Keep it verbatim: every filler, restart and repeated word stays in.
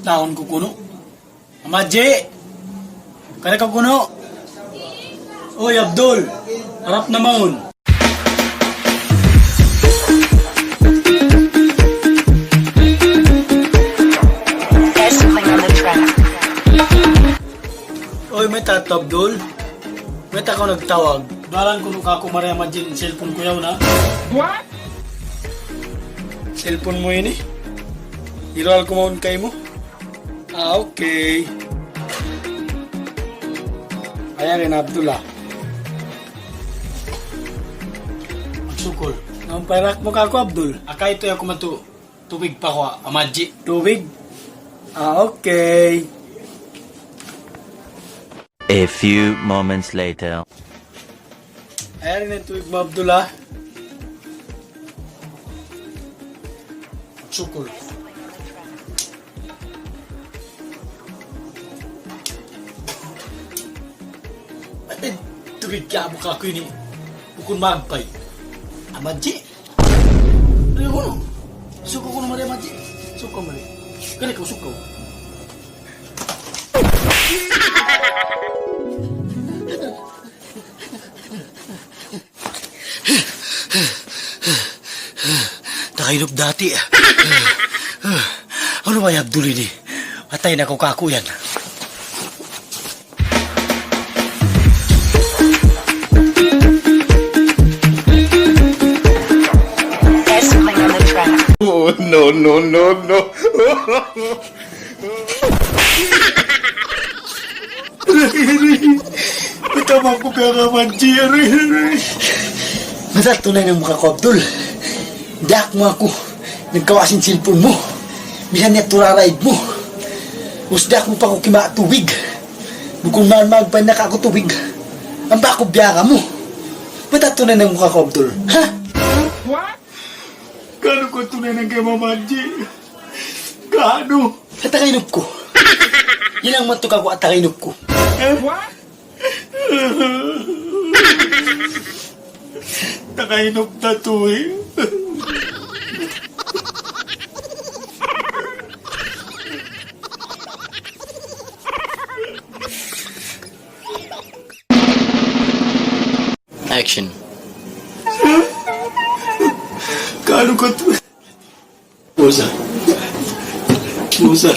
Taun ku kunu'. Amadji! Kari kaw kunu'! Uy, Abdul! Harap na mawn! Uy, mayta' tu, Abdul? Mayta' kaw nagtawag? Duwalan kunu' kāku' mari Amadji in cellphone ku yaun, ha? Cellphone mu ini? Hiruwal ku mawn kaymu? Ah, okay. Ayan in Abdul, ha. Magsukul. Nampay rak mu kāku', Abdul. Akay tu aku matu. Tubig pa aku, Amadji. Tubig? Ah, okay. A few moments later. Ayan in tubig mu, Abdul, ha. Sukul. Ay, tubig ka mu kāku' ini. Bukun magpay. Amadji. Ayo, kunu'. Suku kunu' mari, Amadji. Suku mari. Kari kaw, suku. Nakainup dati. Unu ba hi Abdul ini? Patay na kaw kāku' yan. Oh, no, no, no, no. Mayta' mu aku piyakamadji, aruy, aruy. Mayta' tuud na in mukha ku, Abdul. Diyaak mu aku nagkawa' sin cellphone mu. Misan yadtu raraid mu. Ubus diyaak mu pa aku kimawa' tubig. Bukun man magpay na kāku' tubig. Ampa aku biya' kamu. Mayta' tuud na in mukha ku, Abdul. Ha? Ganu ku tuud na in kaymu, Amadji. Ganu. Sa' nakainup ku. Yan in matu kāku' nakainup ku. Nakainup na tuud, eh. Action. Ganu ku tuud. Musa. Musa.